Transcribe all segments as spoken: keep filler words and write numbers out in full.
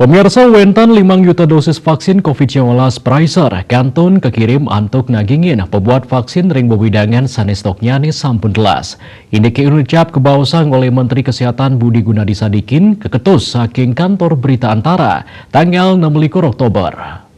Pemirsa, wénten limang yuta dosis vaksin covid sembilan belas Pfizer kantun kakirim antuk nagingin pebuat vaksin ring wewidangan sané stoknyané sampun telas. Indike inucap kabaosang olih Menteri Kesehatan Budi Gunadi Sadikin, kaketus saking Kantor Berita Antara, tanggal enam likur Oktober.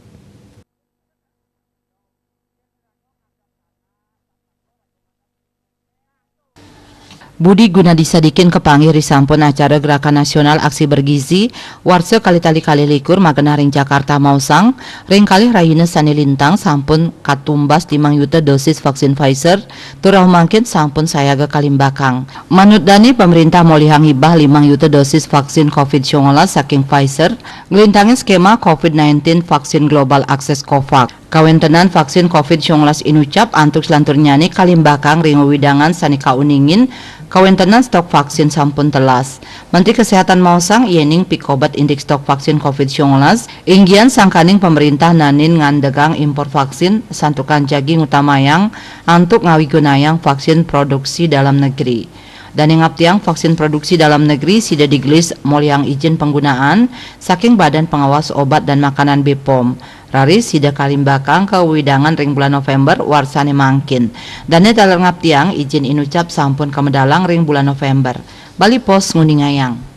Budi Gunadi Sadikin kapanggih ri sampun acara Gerakan Nasional Aksi Bergizi warsa kalih tali kalih likur magenah ring Jakarta maosang, ring kalih rahina sané lintang sampun katumbas limang yuta dosis vaksin Pfizer, tur rauh mangkin sampun sayaga kalimbakang. Manut dané, pamréntah molihang hibah limang yuta dosis vaksin covid sembilan belas saking Pfizer, nglintangin skema covid sembilan belas vaksin Global Access COVAX. Kawéntenan vaksin covid sembilan belas inucap antuk selanturnyané kalimbakang ring wewidangan sané kauningin, kawéntenan stok vaksin sampun telas. Menteri Kesehatan maosang, yéning pikobet indik stok vaksin covid sembilan belas, inggihan sangkaning pamréntah naenin ngandegang impor vaksin, santukan jagi ngutamayang antuk ngawigunayang vaksin produksi dalam negeri. Dané ngaptiang vaksin produksi dalam negeri sida digelis molihang ijin panggunaan saking Badan Pengawas Obat dan Makanan, BPOM. Raris sida kalimbakang ka wewidangan ring bulan November warsané mangkin. Dané taler ngaptiang ijin inucap sampun kamedalang ring bulan November. Bali Post nguningayang.